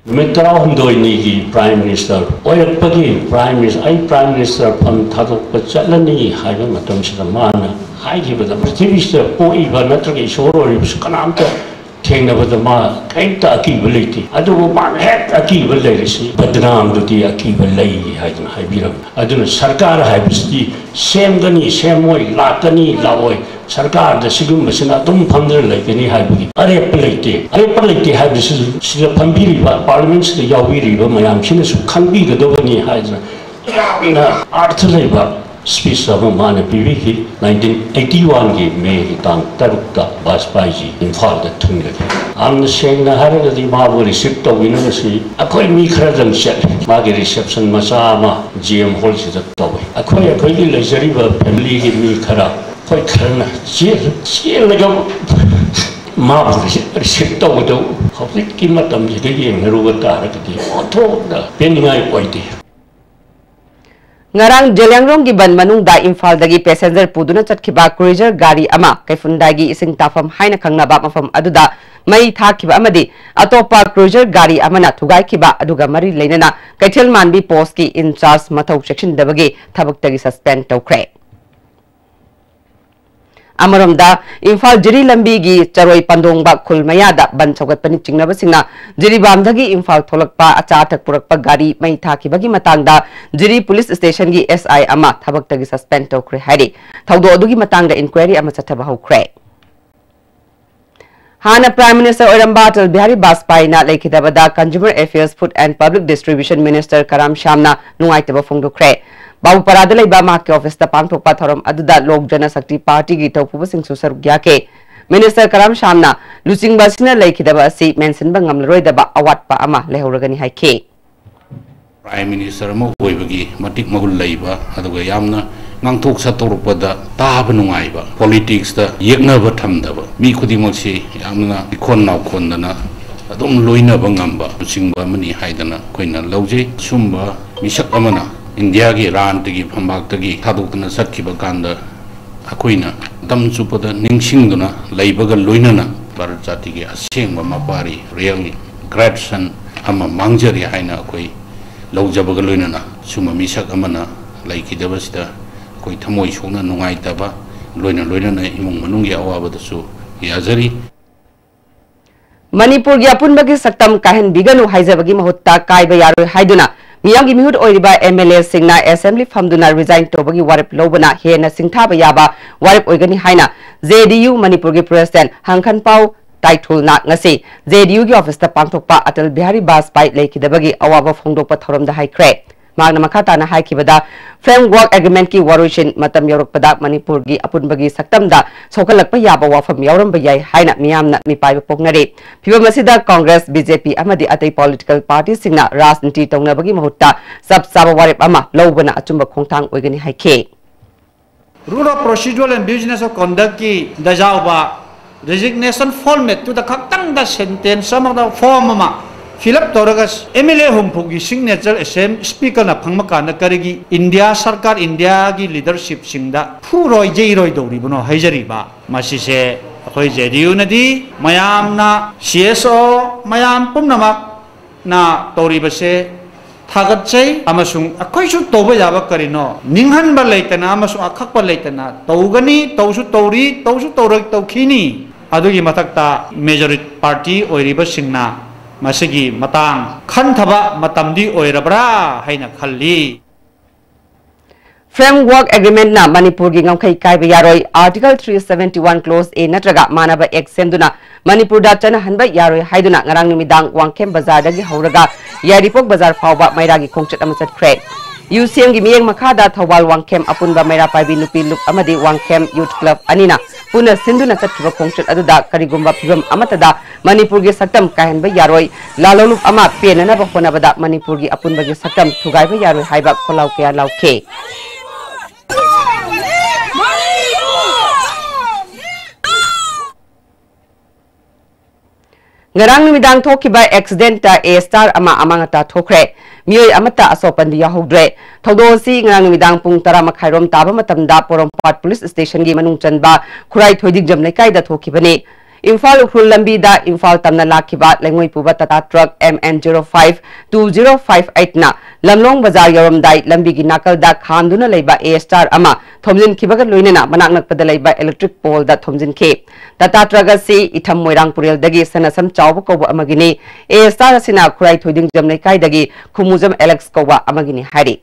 ꯅꯨꯃꯤꯠ ꯇꯔꯥꯍꯨꯝꯗꯣꯏꯅꯤꯒꯤ ꯄ꯭ꯔꯥꯏꯝ ꯃꯤꯅꯤꯁꯇꯔ ꯑꯣꯏꯔꯛꯄꯒꯤ ꯄ꯭ꯔꯥꯏꯝ ꯃꯤꯅꯤꯁꯇꯔ, ꯑꯩ ꯄ꯭ꯔꯥꯏꯝ ꯃꯤꯅꯤꯁꯇꯔ ꯐꯝ ꯊꯥꯗꯣꯛꯄ ꯆꯠꯂꯅꯤ ꯍꯥꯏꯕ ꯃꯇꯝꯁꯤꯗ ꯃꯥꯅ ꯍꯥꯏꯈꯤꯕꯗ, ꯄ꯭ꯔꯤꯊꯤꯕꯤꯁꯤꯗ ꯄꯣꯛꯏꯕ ꯅꯠꯇ꯭ꯔꯒ ꯏꯁꯣꯔ ꯑꯣꯏꯔꯤꯕꯁꯨ ꯀꯅꯥꯝꯇ ꯊꯦꯡꯅꯕꯗ ꯃꯥ ꯀꯔꯤꯝꯇ ꯑꯀꯤꯕ ꯂꯩꯇꯦ, ꯑꯗꯨꯕꯨ ꯃꯥꯅ ꯍꯦꯛ ꯑꯀꯤꯕ ꯂꯩꯔꯤꯁꯤ ꯕꯗꯅꯥꯝꯗꯨꯗꯤ ꯑꯀꯤꯕ ꯂꯩ ꯍꯥꯏꯗꯅ ꯍꯥꯏꯕꯤꯔꯝꯃꯤ꯫ ꯑꯗꯨꯅ ꯁꯔꯀꯥꯔ ꯍꯥꯏꯕꯁꯤꯗꯤ ꯁꯦꯝꯒꯅꯤ, ꯁꯦꯝꯃꯣꯏ, ꯂꯥꯛꯀꯅꯤ, ꯂꯥꯛꯑꯣꯏ, ꯁꯔꯀꯥꯔꯗ ꯁꯤꯒꯨꯝꯕꯁꯤꯅ ꯑꯗꯨꯝ ꯐꯝꯗꯨꯅ ꯂꯩꯒꯅꯤ ꯍꯥꯏꯕꯒꯤ ꯑꯔꯦꯞꯄ ꯂꯩꯇꯦ꯫ ꯑꯔꯦꯞꯄ ꯂꯩꯇꯦ ꯍꯥꯏꯕꯁꯤꯁꯨ ꯁꯤꯗ ꯐꯝꯕꯤꯔꯤꯕ, ꯄꯥꯔꯂꯤꯌꯥꯃꯦꯟꯁꯤꯗ ꯌꯥꯎꯕꯤꯔꯤꯕ ꯃꯌꯥꯝꯁꯤꯅꯁꯨ ꯈꯪꯕꯤꯒꯗꯕꯅꯤ ꯍꯥꯏꯗꯅ ꯌꯥꯝꯅ ꯑꯥꯔꯊ ꯂꯩꯕ ꯁ꯭ꯄꯤꯆ ꯑꯃ ꯃꯥꯅ ꯄꯤꯕꯤꯈꯤ꯫ ꯅꯥꯏꯟꯇꯤꯟ ꯑꯩꯠꯇꯤ ꯋꯥꯟꯒꯤ ꯃꯦꯒꯤ ꯇꯥꯡ ꯇꯔꯨꯛꯇ ꯕꯥꯖꯄꯥꯏꯖꯤ ꯏꯝꯐꯥꯜꯗ ꯊꯨꯡꯂꯈꯤ꯫ ꯌꯥꯝꯅ ꯁꯦꯡꯅ ꯍꯥꯏꯔꯒꯗꯤ ꯃꯥꯕꯨ ꯔꯤꯁꯤꯞ ꯇꯧꯕꯤꯅꯕꯁꯤ ꯑꯩꯈꯣꯏ ꯃꯤ ꯈꯔꯗꯪ ꯆꯠꯂꯤ꯫ ꯃꯥꯒꯤ ꯔꯤꯁꯦꯞꯁꯟ ꯃꯆꯥ ꯑꯃ ꯖꯤ ꯑꯦꯝ ꯍꯣꯜꯁꯤꯗ ꯇꯧꯏ꯫ ꯑꯩꯈꯣꯏ, ꯑꯩꯈꯣꯏꯒꯤ ꯂꯩꯖꯔꯤꯕ ꯐꯦꯃꯤꯂꯤꯒꯤ ꯃꯤ ꯈꯔ, ꯑꯩꯈꯣꯏ ꯈꯔꯅ ꯆꯦꯜ-, ꯆꯦꯜꯂꯒ ꯃꯥꯕꯨ ꯔꯤꯁꯤꯞ ꯇꯧꯕꯗꯨ ꯍꯧꯖꯤꯛꯀꯤ ꯃꯇꯝꯁꯤꯗ ꯌꯦꯡꯅꯔꯨꯕ ꯇꯥꯔꯒꯗꯤ ꯑꯣꯟꯊꯣꯛꯅ ꯄꯦꯟꯅꯤꯡꯉꯥꯏ ꯑꯣꯏꯗꯦ꯫ ꯉꯔꯥꯡ ꯖꯦꯂꯤꯌꯥꯡꯔꯣꯡꯒꯤ ꯕꯟ ꯃꯅꯨꯡꯗ ꯏꯝꯐꯥꯜꯗꯒꯤ ꯄꯦꯁꯦꯟꯖꯔ ꯄꯨꯗꯨꯅ ꯆꯠꯈꯤꯕ ꯀ꯭ꯔꯨꯏꯖꯔ ꯒꯥꯔꯤ ꯑꯃ ꯀꯩꯐꯨꯟꯗꯥꯏꯒꯤ ꯏꯁꯤꯡ ꯇꯥꯐꯝ ꯍꯥꯏꯅ ꯈꯪꯅꯕ ꯃꯐꯝ ꯑꯗꯨꯗ ꯃꯩ ꯊꯥꯈꯤꯕ ꯑꯃꯗꯤ ꯑꯇꯣꯞꯄ ꯀ꯭ꯔꯨꯏꯖꯔ ꯒꯥꯔꯤ ꯑꯃꯅ ꯊꯨꯒꯥꯏꯈꯤꯕ ꯑꯗꯨꯒ ꯃꯔꯤ ꯂꯩꯅꯅ ꯀꯩꯊꯦꯜ ꯃꯥꯟꯕꯤ ꯄꯣꯁꯀꯤ ꯏꯟꯆꯥꯔꯖ ꯃꯊꯧ ꯆꯦꯛꯁꯤꯟꯗꯕꯒꯤ ꯊꯕꯛꯇꯒꯤ ꯁꯁꯄꯦꯟ ꯇꯧꯈ꯭ꯔꯦ꯫ ꯑꯃꯔꯣꯝꯗ, ꯏꯝꯐꯥꯜ ꯖꯤꯔꯤ ꯂꯝꯕꯤꯒꯤ ꯆꯔꯣꯏ ꯄꯟꯗꯣꯡꯕ ꯈꯨꯜ ꯃꯌꯥꯗ ꯕꯟ ꯁꯧꯒꯠꯄꯅ ꯆꯤꯡꯅꯕꯁꯤꯡꯅ ꯖꯤꯔꯤꯕꯥꯝꯗꯒꯤ ꯏꯝꯐꯥꯜ ꯊꯣꯛꯂꯛꯄ ꯑꯆꯥ ꯑꯊꯛ ꯄꯨꯔꯛꯄ ꯒꯥꯔꯤ ꯃꯩ ꯊꯥꯈꯤꯕꯒꯤ ꯃꯇꯥꯡꯗ ꯖꯤꯔꯤ ꯄꯨꯂꯤꯁ ꯁ꯭ꯇꯦꯁꯟꯒꯤ ꯑꯦꯁ ꯑꯥꯏ ꯑꯃ ꯊꯕꯛꯇꯒꯤ ꯁꯁꯄꯦꯟ ꯇꯧꯈ꯭ꯔꯦ ꯍꯥꯏꯔꯤ꯫ ꯊꯧꯗꯣꯛ ꯑꯗꯨꯒꯤ ꯃꯇꯥꯡꯗ ꯏꯟꯀ꯭ꯋꯥꯏꯔꯤ ꯑꯃ ꯆꯠꯊꯕ ꯍꯧꯈ꯭ꯔꯦ꯫ ꯍꯥꯟꯅ Prime Minister ꯑꯣꯏꯔꯝꯕ Atal Bihari ꯕꯥꯖꯄꯥꯏꯅ ꯂꯩꯈꯤꯗꯕꯗ Consumer Affairs, Food and Public Distribution Minister ꯀꯔꯥꯝ ꯁ꯭ꯌꯥꯝꯅ ꯅꯨꯡꯉꯥꯏꯇꯕ ꯐꯣꯡꯗꯣꯛꯈ꯭ꯔꯦ꯫ ꯕꯥꯕꯨꯄꯥꯔꯥꯗ ꯂꯩꯕ ꯃꯍꯥꯛꯀꯤ ꯑꯣꯐꯤꯁꯇ ꯄꯥꯡꯊꯣꯛꯄ ꯊꯧꯔꯝ ꯑꯗꯨꯗ ꯂꯣꯛ ꯖꯅꯁꯛꯇꯤ ꯄꯥꯔꯇꯤꯒꯤ ꯊꯧꯄꯨꯕꯁꯤꯡꯁꯨ ꯁꯔꯨꯛ ꯌꯥꯈꯤ꯫ Minister ꯀꯔꯥꯝ ꯁ꯭ꯌꯥꯝꯅ ꯂꯨꯆꯤꯡꯕ ꯑꯁꯤꯅ ꯂꯩꯈꯤꯗꯕ ꯑꯁꯤ ꯃꯦꯟꯁꯤꯟꯕ ꯉꯝꯂꯔꯣꯏꯗꯕ ꯑꯋꯥꯠꯄ ꯑꯃ ꯂꯩꯍꯧꯔꯒꯅꯤ ꯍꯥꯏꯈꯤ꯫ Prime Minister ꯑꯃ ꯑꯣꯏꯕꯒꯤ ꯃꯇꯤꯛ ꯃꯒꯨꯟ ꯂꯩꯕ, ꯑꯗꯨꯒ ꯌꯥꯝꯅ ꯉꯥꯡꯊꯣꯛ ꯁꯛꯇꯣꯔꯛꯄꯗ ꯇꯥꯕ ꯅꯨꯡꯉꯥꯏꯕ, politicsꯇ ꯌꯦꯛꯅꯕ ꯊꯝꯗꯕ, ꯃꯤ ꯈꯨꯗꯤꯡꯃꯛꯁꯤ ꯌꯥꯝꯅ ꯏꯈꯣꯟ ꯅꯥꯎꯈꯣꯟꯗꯅ ꯑꯗꯨꯝ ꯂꯣꯏꯅꯕ ꯉꯝꯕ ꯂꯨꯆꯤꯡꯕ ꯑꯃꯅꯤ ꯍꯥꯏꯗꯅ ꯑꯩꯈꯣꯏꯅ ꯂꯧꯖꯩ꯫ ꯁꯨꯝꯕ ꯃꯤꯁꯛ ꯑꯃꯅ ꯏꯟꯗꯤꯌꯥꯒꯤ ꯔꯥꯟꯇꯒꯤ ꯐꯝꯕꯥꯛꯇꯒꯤ ꯊꯥꯗꯣꯛꯇꯨꯅ ꯆꯠꯈꯤꯕ ꯀꯥꯟꯗ ꯑꯩꯈꯣꯏꯅ ꯃꯇꯝ ꯆꯨꯞꯄꯗ ꯅꯤꯡꯁꯤꯡꯗꯨꯅ ꯂꯩꯕꯒ ꯂꯣꯏꯅꯅ ꯚꯥꯔꯠ ꯖꯥꯇꯤꯒꯤ ꯑꯁꯦꯡꯕ ꯃꯄꯥꯔꯤ, real great son ꯑꯃ ꯃꯥꯡꯖꯔꯦ ꯍꯥꯏꯅ ꯑꯩꯈꯣꯏ ꯂꯧꯖꯕꯒ ꯂꯣꯏꯅꯅ ꯁꯨꯝꯕ ꯃꯤꯁꯛ ꯑꯃꯅ ꯂꯩꯈꯤꯗꯕꯁꯤꯗ ꯑꯩꯈꯣꯏ ꯊꯃꯣꯏ ꯁꯣꯛꯅ ꯅꯨꯡꯉꯥꯏꯇꯕ, ꯂꯣꯏꯅ ꯂꯣꯏꯅꯅ ꯏꯃꯨꯡ ꯃꯅꯨꯡꯒꯤ ꯑꯋꯥꯕꯗꯁꯨ ꯌꯥꯖꯔꯤ꯫ ꯃꯅꯤꯄꯨꯔꯒꯤ ꯑꯄꯨꯟꯕꯒꯤ ꯁꯛꯇꯝ ꯀꯥꯏꯍꯟꯕꯤꯒꯅꯨ ꯍꯥꯏꯖꯕꯒꯤ ꯃꯍꯨꯠꯇ ꯀꯥꯏꯕ ꯌꯥꯔꯣꯏ ꯍꯥꯏꯗꯨꯅ ꯃꯤꯌꯥꯝꯒꯤ ꯃꯤꯍꯨꯠ ꯑꯣꯏꯔꯤꯕ MLAꯁꯤꯡꯅ assembly ꯐꯝꯗꯨꯅ resign ꯇꯧꯕꯒꯤ ꯋꯥꯔꯦꯞ ꯂꯧꯕꯅ ꯍꯦꯟꯅ ꯁꯤꯡꯊꯥꯕ ꯌꯥꯕ ꯋꯥꯔꯦꯞ ꯑꯣꯏꯒꯅꯤ ꯍꯥꯏꯅ JDU ꯃꯅꯤꯄꯨꯔꯒꯤ president ꯍꯪꯈꯟꯄꯥꯎ ꯇꯥꯏꯊꯨꯜꯅ ꯉꯁꯤ JDUꯒꯤ ꯑꯣꯐꯤꯁꯇ ꯄꯥꯡꯊꯣꯛꯄ ꯑꯇꯜ ꯕꯤꯍꯥꯔꯤ ꯕꯥꯖꯄꯥꯏ ꯂꯩꯈꯤꯗꯕꯒꯤ ꯑꯋꯥꯕ ꯐꯣꯡꯗꯣꯛꯄ ꯊꯧꯔꯝꯗ ꯍꯥꯏꯈ꯭ꯔꯦ꯫ ꯃꯍꯥꯛꯅ ꯃꯈꯥ ꯇꯥꯅ ꯍꯥꯏꯈꯤꯕꯗ, framework agreementꯀꯤ ꯋꯥꯔꯣꯏꯁꯤꯟ ꯃꯇꯝ ꯌꯧꯔꯛꯄꯗ ꯃꯅꯤꯄꯨꯔꯒꯤ ꯑꯄꯨꯟꯕꯒꯤ ꯁꯛꯇꯝꯗ ꯁꯣꯛꯍꯜꯂꯛꯄ ꯌꯥꯕ ꯋꯥꯐꯝ ꯌꯥꯎꯔꯝꯕ ꯌꯥꯏ ꯍꯥꯏꯅ ꯃꯤꯌꯥꯝꯅ ꯃꯤꯄꯥꯏꯕ ꯄꯣꯛꯅꯔꯤ꯫ ꯐꯤꯚꯝ ꯑꯁꯤꯗ Congress, BJP ꯑꯃꯗꯤ ꯑꯇꯩ political partyꯁꯤꯡꯅ ꯔꯥꯖꯅꯤꯇꯤ ꯇꯧꯅꯕꯒꯤ ꯃꯍꯨꯠꯇ ꯆꯞ ꯆꯥꯕ ꯋꯥꯔꯦꯞ ꯑꯃ ꯂꯧꯕꯅ ꯑꯆꯨꯝꯕ ꯈꯣꯡꯊꯥꯡ ꯑꯣꯏꯒꯅꯤ ꯍꯥꯏꯈꯤ꯫ Rule of Procedure and Business of Conductꯀꯤ ꯗ ꯌꯥꯎꯕ resignation formatꯇꯨꯗ ꯈꯛꯇꯪꯗ sentence ꯑꯃꯗ form ꯑꯃ fill up ꯇꯧꯔꯒ MLA ꯍꯨꯝꯐꯨꯒꯤ signature ꯑꯁꯦ speakerꯅ ꯐꯪꯕ ꯀꯥꯟꯗ ꯀꯔꯤꯒꯤ ꯏꯟꯗꯤꯌꯥ ꯁꯔꯀꯥꯔ, ꯏꯟꯗꯤꯌꯥꯒꯤ leadershipꯁꯤꯡꯗ ꯐꯨꯔꯣꯏ ꯌꯩꯔꯣꯏꯗꯧꯔꯤꯕꯅꯣ ꯍꯥꯏꯖꯔꯤꯕ꯫ ꯃꯁꯤꯁꯦ ꯑꯩꯈꯣꯏ JDUꯅꯗꯤ ꯃꯌꯥꯝꯅ, CSO ꯃꯌꯥꯝ ꯄꯨꯝꯅꯃꯛ ꯅ ꯇꯧꯔꯤꯕꯁꯦ ꯊꯥꯒꯠꯆꯩ, ꯑꯃꯁꯨꯡ ꯑꯩꯈꯣꯏꯁꯨ ꯇꯧꯕ ꯌꯥꯕ ꯀꯔꯤꯅꯣ, ꯅꯤꯡꯍꯟꯕ ꯂꯩꯇꯅ ꯑꯃꯁꯨꯡ ꯑꯈꯛꯄ ꯂꯩꯇꯅ ꯇꯧꯒꯅꯤ, ꯇꯧꯁꯨ ꯇꯧꯔꯤ, ꯇꯧꯁꯨ ꯇꯧꯔꯣꯏ, ꯇꯧꯈꯤꯅꯤ꯫ ꯑꯗꯨꯒꯤ ꯃꯊꯛꯇ majority party ꯑꯣꯏꯔꯤꯕꯁꯤꯡꯅ ꯃꯁꯤꯒꯤ ꯃꯇꯥꯡ ꯈꯟꯊꯕ ꯃꯇꯝꯗꯤ ꯑꯣꯏꯔꯕ꯭ꯔꯥ ꯍꯥꯏꯅ ꯈꯜꯂꯤ꯫ Framework Agreement ꯅ ꯃꯅꯤꯄꯨꯔꯒꯤ ꯉꯝꯈꯩ ꯀꯥꯏꯕ ꯌꯥꯔꯣꯏ, Article three seventy one Clause A ꯅꯠꯇ꯭ꯔꯒ ꯃꯥꯟꯅꯕ Act ꯁꯦꯝꯗꯨꯅ ꯃꯅꯤꯄꯨꯔꯗ ꯆꯠꯅꯍꯟꯕ ꯌꯥꯔꯣꯏ ꯍꯥꯏꯗꯨꯅ ꯉꯔꯥꯡ ꯅꯨꯃꯤꯗꯥꯡ ꯋꯥꯡꯈꯦꯝ ꯕꯖꯥꯔꯗꯒꯤ ꯍꯧꯔꯒ ꯌꯥꯏꯔꯤꯄꯣꯛ ꯕꯖꯥꯔ ꯐꯥꯎꯕ ꯃꯩꯔꯥꯒꯤ ꯈꯣꯡꯆꯠ ꯑꯃ ꯆꯠꯈ꯭ꯔꯦ꯫ UCM ꯒꯤ ꯃꯤꯠꯌꯦꯡ ꯃꯈꯥꯗ ꯊꯧꯕꯥꯜ ꯋꯥꯡꯈꯦꯝ ꯑꯄꯨꯟꯕ ꯃꯩꯔꯥ ꯄꯥꯏꯕꯤ ꯅꯨꯄꯤ ꯂꯨꯞ ꯑꯃꯗꯤ ꯋꯥꯡꯈꯦꯝ Youth Club ꯑꯅꯤꯅ ꯄꯨꯟꯅ ꯁꯤꯟꯗꯨꯅ ꯆꯠꯈꯤꯕ ꯈꯣꯡꯆꯠ ꯑꯗꯨꯗ ꯀꯔꯤꯒꯨꯝꯕ ꯐꯤꯚꯝ ꯑꯃꯠꯇꯗ ꯃꯅꯤꯄꯨꯔꯒꯤ ꯁꯛꯇꯝ ꯀꯥꯏꯍꯟꯕ ꯌꯥꯔꯣꯏ, ꯂꯥꯂꯣꯡꯂꯨꯞ ꯑꯃ ꯄꯦꯟꯅꯅꯕ ꯍꯣꯠꯅꯕꯗ ꯃꯅꯤꯄꯨꯔꯒꯤ ꯑꯄꯨꯟꯕꯒꯤ ꯁꯛꯇꯝ ꯊꯨꯒꯥꯏꯕ ꯌꯥꯔꯣꯏ ꯍꯥꯏꯕ ꯈꯣꯜꯂꯥꯎ ꯀꯌꯥ ꯂꯥꯎꯈꯤ꯫ ꯉꯔꯥꯡ ꯅꯨꯃꯤꯗꯥꯡ ꯊꯣꯛꯈꯤꯕ accident ꯇ A star ꯑꯃ ꯑꯃꯥꯡ ꯑꯇꯥ ꯊꯣꯛꯈ꯭ꯔꯦ꯫ ꯃꯤꯑꯣꯏ ꯑꯃꯠꯇ ꯑꯁꯣꯛ ꯑꯄꯟꯗꯤ ꯌꯥꯎꯍꯧꯗ꯭ꯔꯦ꯫ ꯊꯧꯗꯣꯛ ꯑꯁꯤ ꯉꯔꯥꯡ ꯅꯨꯃꯤꯗꯥꯡ ꯄꯨꯡ ꯇꯔꯥ ꯃꯈꯥꯏꯔꯣꯝ ꯇꯥꯕ ꯃꯇꯝꯗ ꯄꯣꯔꯣꯝꯄꯥꯠ police station ꯒꯤ ꯃꯅꯨꯡ ꯆꯟꯕ ꯈꯨꯔꯥꯏ ꯊꯣꯏꯗꯤꯡꯖꯝ ꯂꯩꯀꯥꯏꯗ ꯊꯣꯛꯈꯤꯕꯅꯤ꯫ ꯏꯝꯐꯥꯜ ꯎꯈ꯭ꯔꯨꯜ ꯂꯝꯕꯤꯗ ꯏꯝꯐꯥꯜ ꯇꯝꯅ ꯂꯥꯛꯈꯤꯕ ꯂꯩꯉꯣꯏ ꯄꯨꯕ Tata truck M N zero five two zero five eight ꯅ ꯂꯝꯂꯣꯡ ꯕꯖꯥꯔ ꯌꯧꯔꯝꯗꯥꯏ ꯂꯝꯕꯤꯒꯤ ꯅꯥꯀꯜꯗ ꯈꯥꯝꯗꯨꯅ ꯂꯩꯕ A star ꯑꯃ ꯊꯣꯝꯖꯤꯟꯈꯤꯕꯒ ꯂꯣꯏꯅꯅ ꯃꯅꯥꯛ ꯅꯛꯄꯗ ꯂꯩꯕ electric pole ꯗ ꯊꯣꯝꯖꯤꯟꯈꯤ꯫ Tata truck ꯑꯁꯤ ꯏꯊꯝ ꯃꯣꯏꯔꯥꯡ ꯄꯨꯔꯦꯜꯗꯒꯤ ꯁꯅꯁꯝ ꯆꯥꯎꯕ ꯀꯧꯕ ꯑꯃꯒꯤꯅꯤ꯫ A star ꯑꯁꯤꯅ ꯈꯨꯔꯥꯏ ꯊꯣꯏꯗꯤꯡꯖꯝ ꯂꯩꯀꯥꯏꯗꯒꯤ ꯈꯨꯃꯨꯖꯝ ꯑꯦꯂꯦꯛꯁ ꯀꯧꯕ ꯑꯃꯒꯤꯅꯤ ꯍꯥꯏꯔꯤ꯫